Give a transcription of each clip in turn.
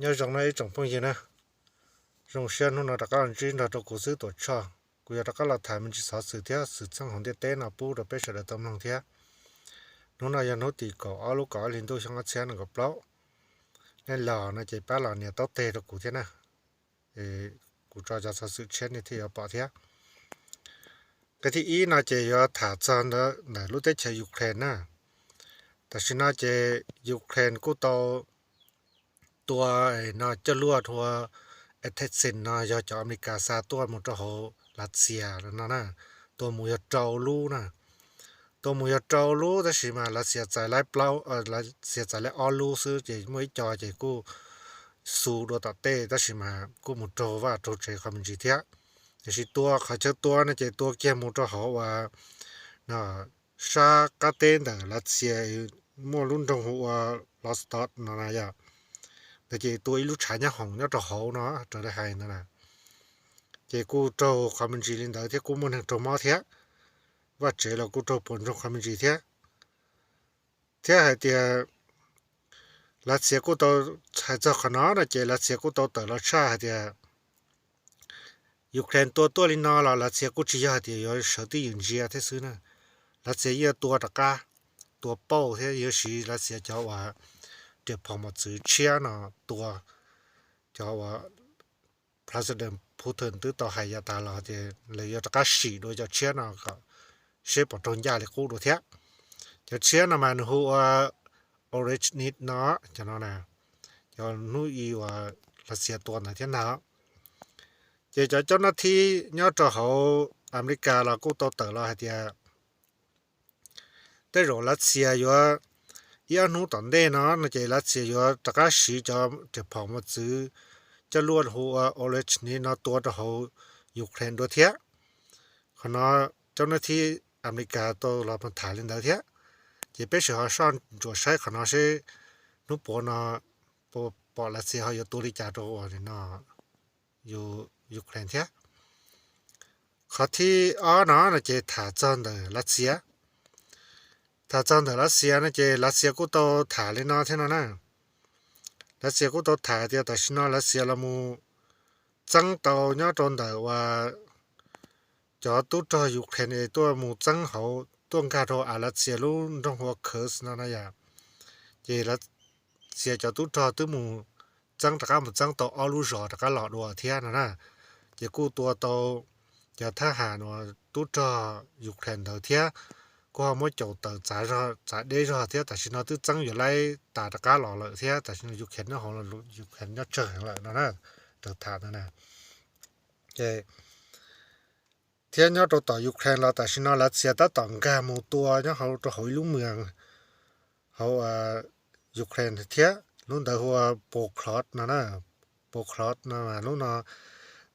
Nyob zoo no ib tsoom phooj ywg na, zoo siab hnub no rov qab los ntsib nrog rau kuv xwb Tuam Tshoj. Kuv yuav rov qab los tham me ntsis xov xwm thiab xwm txheej hauv ntiaj teb no pub rau peb sawv daws tau mloog thiab. Hnub no yog hnub tim kaum ob lub kaum ob hli ntuj xyoo ob txhiab nees nkaum plaub. Nej los no ces pab los nias taub teg rau kuv thiab na. Kuv tso cov xov xwm tshiab nej thiaj yuav pom thiab. Qhov thib ib no ces yuav tham txog ntawm lub teb chaws Ukraine na. Tam sim no ces Ukraine kuj tau tua no coj luaj hu ua F sixteen no yog cov Amelikas xa tuaj mus rau hauv Lav Xias no na, tua mus yog rau lub na. Tua mus yog rau lub tab sis mas Lav Xias txais lawm plaub, Lav Xias txais lawm ob lub xwb ces muaj ib co ces kuj xu dua tom tej tab sis mas kuj mus raug vaj raug tsev qhov me ntsis thiab. Tiam sis tua qhov chaw tua no ces tua kiag mus rau hauv uas no sab qab teb ntawm Lav Xias muaj lub nroog hu ua Rostov no na yom. Ntawd ces tua ib lub tshav nyob hoom nyob rau hauv no raws li hais ntawd na. Ces kuj raug qhov me ntsis li ntawd thiab kuj muaj neeg raug mob thiab. Vaj tsev los kuj raug puas ntsoog qhov me ntsis thiab. Thiab hais tias Lav Xias kuj tau, hais txog qhov no no ces Lav Xias kuj tau tawm los tshaj hais tias Ukraine tua tuaj li no los Lav Xias kuj tsis yog hais tias yuav sawv twj ywm ntsia thiab xwb na. Lav Xias yeej tua rov qab, tua pauj thiab yuav siv Lav Xias cov uas riam phom mos txwv tshiab no tua. Cov uas President Putin twb tau hais yav tas los tias lawv yuav rov qab sim dua cov tshiab no kom seb puas raug ncaj li qub dua thiab. Cov tshiab no mas nws hu ua Orezhniv no, cov no na, cov hnub i uas Lav Xias tua ntawd thiab ntag. Ces cov caub nab thib nyob rau hauv Amelikas los kuj tau tawm los hais tias tej zaum Lav Xias yuav ib ob hnub tom ntej no no ces Lav Xias yuav rov qab siv cov riam phom mos txwv coj luaj hu ua Orezhniv no tua rau hauv Ukraine dua thiab. Qhov no caub nab thib Amelikas tau los tham li ntawd thiab. Ces peb sawv ho soj ntsuam saib qhov no seb hnub puav no pom Lav Xias ho yuav tua li cas rau uas no Ukraine thiab. Qhov thib ob no no ces tham txog ntawm Lav Xias. Tham txog ntawm Lav Xias no ces Lav Xias kuj tau tham li no thiab no na. Lav Xias kuj tau tham tias tam sim no Lav Xias los mus txeeb tau nyob rau ntawm uas cov tub rog Ukraine tuaj mus txeeb hauv tuaj nkag rau Lav Xias lub nroog hu ua Kursk no na yom. Ces Lav Xias cov tub rog twb mus txeeb rov qab mus txeeb tau ob lub zos rov qab los dua thiab no na. Ces kuj tua tau cov thab ham uas tub rog Ukraine ntawd thiab kuj ho muab caum tawm txav deb zog thiab tam sim no twb txeeb yuav laib tas rov qab los lawm thiab tam sim no Ukraine nyob hauv, Ukraine nyob tsawg heev lawm no na. Raws tham no na. Ces thiab nyob rau tom Ukraine los tam sim no Lav Xias tab tom nkag mus tua nyob hauv rau hauv ib lub moos hauv Ukraine thiab lub ntawd hu ua Pokrovsk no na. Pokrovsk no mas lub no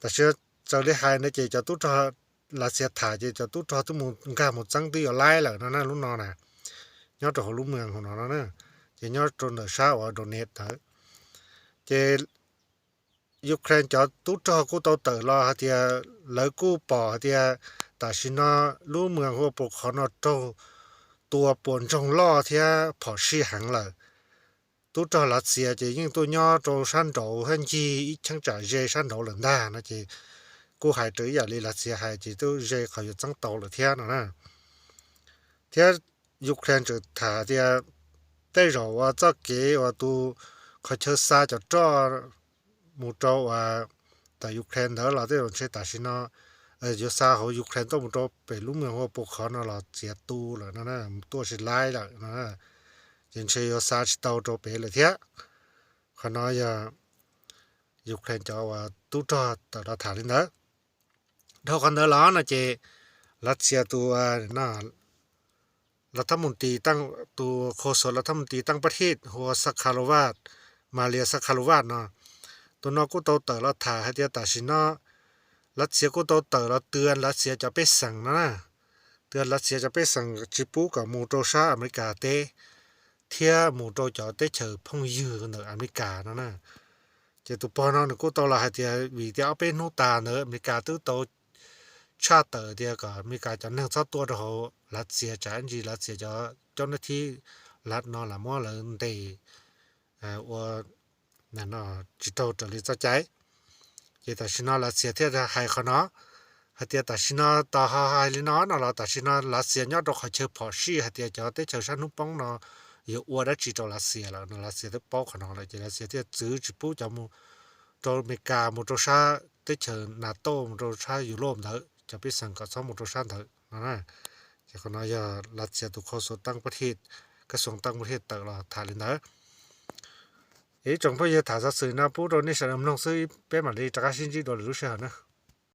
tam sim no raws li hais no ces cov tub rog Lav Xias tham ces cov tub rog twb mus nkag mus txeeb twb yuav laib lawm no na lub no na. Nyob rau hauv lub moos hauv no no na, ces nyob rau ntawm sab uas Donetsk ntawd. Ces Ukraine cov tub rog kuj tau tawm los hais tias lawv kuj pom hais tias tam sim no lub moos hu ua Pokrovsk no raug tua puas ntsoog loj thiab phom sij heev lawm. Tub rog Lav Xias ces yeej tuaj nyob rau sab nraud thiab ncig ib cheeb tsam ze sab nraud lawm ntag no ces kuj hais raws ib yam li Lav Xias hais ces twb ze qhov yuav txeeb tau lawm thiab no na. Thiab Ukraine tseem tham tias tej zaum uas txoj kev uas tus qhov chaw xa cov roj mus rau uas tom Ukraine ntawd los tej zaum ntshe tam sim no yuav xa hauv Ukraine tuaj mus rau pem lub moos hu ua Pokrovsk no los txiav tu lawm no, tuaj tsis laib lawm no, ces ntshe yuav xa tsis tau rau pem lawm thiab. Qhov no yog Ukraine cov uas tub rog tawm los tham li ntawd. Dhau qhov ntawd los no ces Lav Xias tus Lav Thab Mus Tis, tus qhua xuas Lav Thab Mus Tis Taj Pab Hij hu ua Sakharova, Malia Sakharova no, tus no kuj tau tawm los tham hais tias tam sim no Lav Xias kuj tau tawm los twv Lav Xias cov pej xeem no na, twv Lav Xias cov pej xeem tsis pub kom mus rau sab Amelikas teb thiab mus rau cov teb chaws phooj ywg ntawm Amelikas no na. Ces tus pog no nws kuj tau los hais tias vim tias ob peb hnub tas ntawd Amelikas twb tau tshaj tawm tias kom Amelikas cov neeg txhob tuaj rau hauv Lav Xias tsam ntsis Lav Xias cov caub nab thib Lav no lam muab lawv ntes ua tsis raug raws li txoj cai. Ces tam sim no Lav Xias thiaj hais qhov no, hais tias tam sim no tos ho hais li no no los tam sim no Lav Xias nyob rau qhov chaw phom sij hais tias cov teb chaws sab hnub poob no yuav ua dab tsi rau Lav Xias lawm no, Lav Xias twb paub qhov no lawm ces Lav Xias thiaj txwv tsis pub cov mus rau Amelikas, mus rau sab teb chaws NATO, mus rau sab Europe ntawd, cov pej xeem kom txhob mus rau sab ntawd no. Ces qhov no yog Lav Xias tus qhov xu taj pab thij, kaj xu taj pab thij tawm los tham li ntawd. Ib tsoom phooj ywg, tham xov xwm no pub rau nej sawv daws mloog xwb, peb mam li rov qab sib ntsib dua lwm lub sij hawm na.